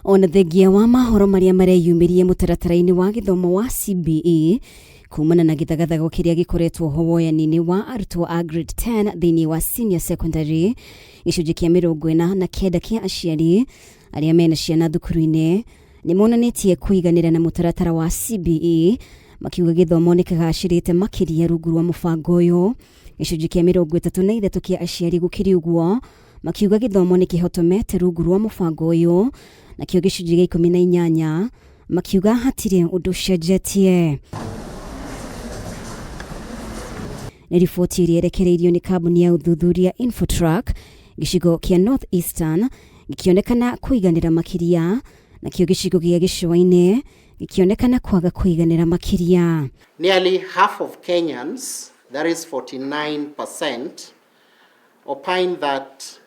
Ona thengia wa mahoro marĩa mareyumĩria mũtaratara-inĩ wa gĩthomo wa CBE kumana na gĩthagathago kĩrĩa gĩkoretwo ho woyani-inĩ wa arutwo a grade 10 thĩinĩ wa senior secondary, gĩcunjĩ kĩa 49 kĩa aciari arĩa mena ciana thukuru-inĩ nĩ monanĩtie kũiganĩra na mũtaratara wa CBE, makiuga gĩthomo nĩ kĩgacĩrĩte makĩria rungu rwa mũbango ũyũ. Gĩcunjĩ kĩa 33 kĩa aciari gũkĩrĩ ũguo makiuga gĩthomo nĩ kĩhotomete rungu rwa mũbango ũyũ, nakĩo gĩcunjĩ gĩa 18 makiuga hatirĩ ũndũ ũcenjetie. Nĩ riboti ĩrĩa ĩrekereirio nĩ kambuni ya ũthuthuria Infotrack, gĩcigo kĩa North Eastern gĩkĩonekana kũiganĩra makĩria, nakĩo gĩcigo gĩa gĩcũa-inĩ gĩkĩonekana kwaga kũiganĩra makĩria. Nearly half of Kenyans, that is 49%, opine that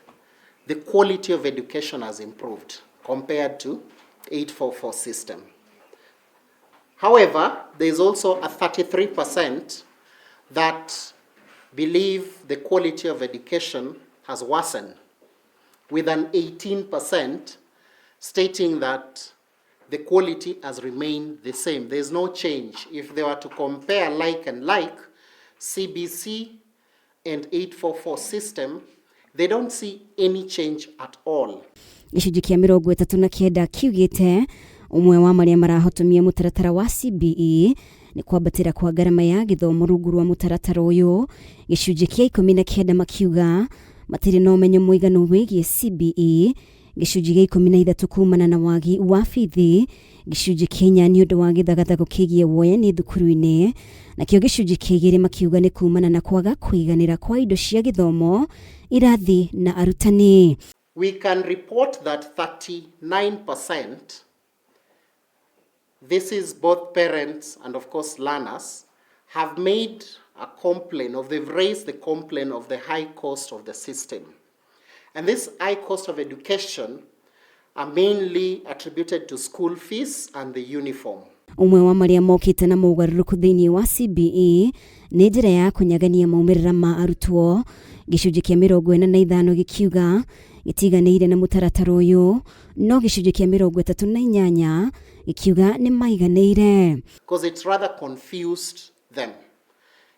the quality of education has improved compared to 844 system. However, there is also a 33% that believe the quality of education has worsened, with an 18% stating that the quality has remained the same. There's no change. If they were to compare like and like, CBC and 844 system, they don't see any change at all. Gĩcunjĩ kĩa 39 kiugĩte ũmwe wa marĩa marahotomia mũtaratara wa CBE nĩ kwambatĩra kwa ngarama ya gĩthomo rungu rwa mũtaratara ũyũ. Gĩcunjĩ kĩa 19 makiuga matirĩ na ũmenyo mũiganu wĩgiĩ CBE, gĩcunjĩ gĩa 13 kumana na wagi wa bithi, gĩcunjĩ kĩa 4 nĩ ũndũ wa gĩthagathago kĩgiĩ woyani thukuru-inĩ, nakĩo gĩcunjĩ kĩa 2 makiuga nĩ kumana na kwaga kũiganĩra kwa indo cia gĩthomo, irathi na arutani. We can report that 39%, this is both parents and of course learners, have made a complaint, or they've raised the complaint of the high cost of the system. And this high cost of education are mainly attributed to school fees and the uniform. Ũmwe wa marĩa mokĩte na mogarũrũku thĩinĩ wa CBE nĩ njĩra ya kũnyagania maumĩrĩra ma arutwo. Gĩcunjĩ kĩa 45 gĩkiuga gĩtiganĩire na mũtaratara ũyũ, no gĩcunjĩ kĩa 38 gĩkiuga nĩ maiganĩire. Because it's rather confused them.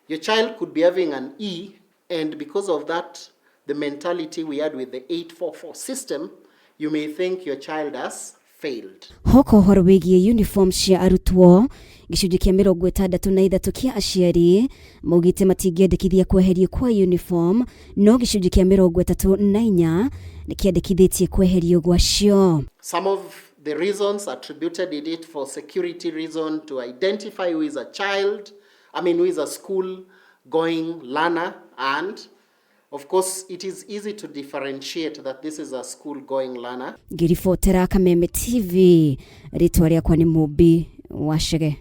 Your child could be having an E, and because of that, the mentality we had with the 844 system, you may think your child has failed. Hoka ũhoro wĩgiĩ uniform cia arutwo, gĩcunjĩ kĩa 63 kĩa aciari maugĩte matingĩendekithia kweherio kwa uniform, no gĩcunjĩ kĩa 34 nĩ kĩendekithĩtie kweherio gwacio. Some of the reasons attributed it for security reason, to identify who is a child, I mean who is a school going learner, and of course it is easy to differentiate that this is a school going learner. Ngĩribotera Kameme TV, rĩtwa rĩakwa nĩ Mũmbi wa Chege.